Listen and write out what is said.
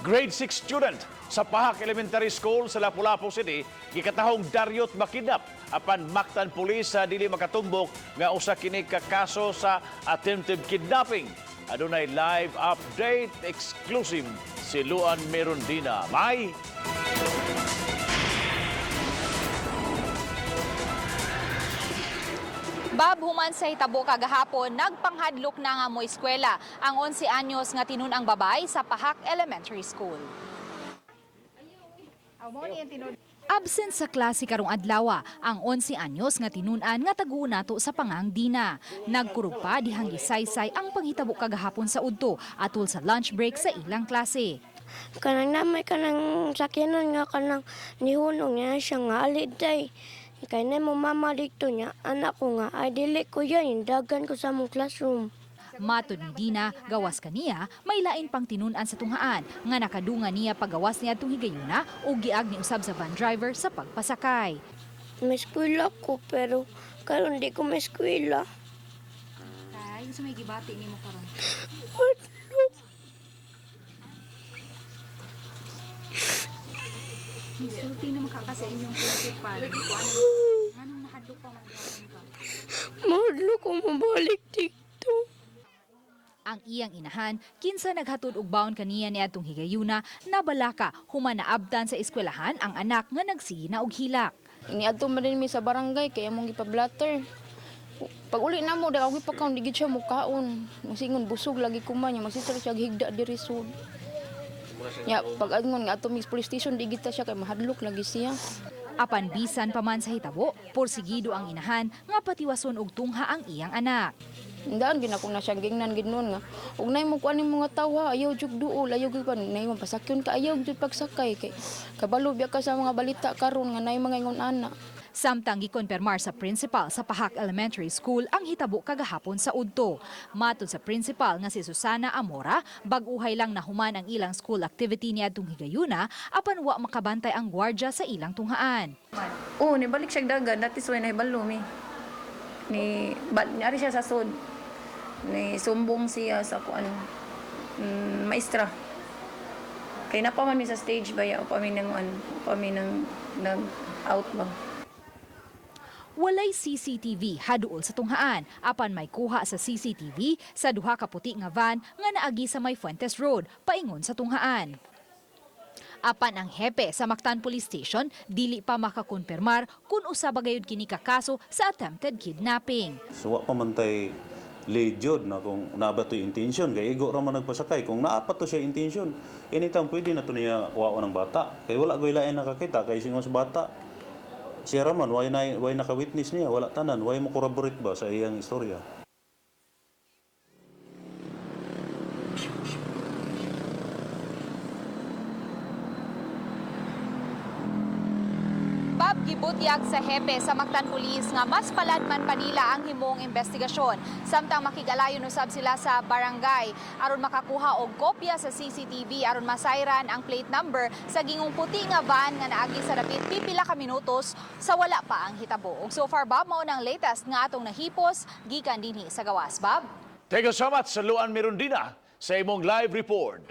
Grade 6 student sa Pahak Elementary School sa Lapu-Lapu City gikatahong daryot makidnap apan Mactan Police sa dili makatumbok nga usa kini ka kaso sa attempted kidnapping. Adunay live update exclusive si Luan Merundina. May Bab, human sa hitabo kagahapon, nagpanghadlok na nga mo eskwela ang 11 anyos nga tinun-ang babae sa Pahak Elementary School. Absent sa klase karong adlaw ang 11 anyos nga tinun-an nga taguon nato sa pangang Dina. Nagkurog pa dihang gisaysay ang panghitabo kagahapon sa udto atol sa lunch break sa ilang klase. Kanang namay kanang sakyanan nga kanang nihunong niya siya nga aliday. Kay na mo mama dito niya, anak ko nga, ay dili ko yan, dagan ko sa mong classroom. Matod ni Dina, gawas kaniya, may lain pang tinun-an sa tunghaan nga nakadunga niya pagawas niya atong higayuna o giag ni usab sa van driver sa pagpasakay. May eskwela ko, pero karon di ko may eskwela. Kay, sa may gibati nimo karon. Madlok. Misulti na makaka sa inyong principal. Anong nahadlok pa man ka? Madlok ko mabalik dito. Ang iyang inahan, kinsa naghatod og baon kaniya ni atong higayuna, nabalaka human naabtan sa eskwelahan ang anak nga nagsige na og hilak. Niadto man din mi sa barangay kay among gipablatter. Pag uli na mo, dahil ako ipakaon, di gid siya mukaon. Masingon, busog lagi kuman niya, magsisira siya higda diri sud. Ya, pag adngon nga ato mi sa police station, di gid ta siya kay mahadlok lagi siya. Apan bisan pa man sa hitabo, porsigido ang inahan nga patiwason og tungha ang iyang anak. Ndaan gid ako na siya gingnan gid noon nga. Ug nay mo kuan ning mga tawo, ayaw jud duol, ayaw gid pan, nay mo pasakyon ka ayaw jud pagsakay kay kabalo biya ka sa mga balita karon nga nay mga ingon ana. Samtang gikonpermar sa principal sa Pahak Elementary School ang hitabo kagahapon sa udto. Matod sa principal nga si Susana Amora, bag-uhay lang nahuman ang ilang school activity niadtong higayuna apan wa makabantay ang gwardya sa ilang tunghaan. Oo, nibalik siya dagan. That is why nahibalo mi. Ni, ba, niari siya sa sud. Ni sumbong siya sa kuan maestra. Kay napa man mi sa stage ba ya o pa mi nang ano, pa mi nang nag out ba. Walay CCTV haduol sa tunghaan apan may kuha sa CCTV sa duha ka puti nga van nga naagi sa may Fuentes Road paingon sa tunghaan. Apan ang hepe sa Mactan Police Station dili pa makakumpirmar kung usa ba gayud kini ka kaso sa attempted kidnapping. So wa pa man tay lead jud na kung naa ba to'y intention kay igo ra man nagpasakay kung naa pa to siya intention, anytime pwede na to niya kuwaon ng bata kay wala goy lain nakakita kay singon sa bata siya ra man way na way naka-witness niya, wala tanan, way mo corroborate ba sa iyang istorya. Bob, gibutyag sa hepe sa Mactan Police nga mas paladman pa nila ang himong investigasyon. Samtang makigalayon usab sila sa barangay aron makakuha og kopya sa CCTV aron masayran ang plate number sa gingong puti nga van nga naagi sa dapit pipila ka minutos sa wala pa ang hitabo. Ug so far, Bob, mao nang latest nga atong nahipos gikan dinhi sa gawas, Bob. Thank you so much sa Luan Mirundina sa imong live report.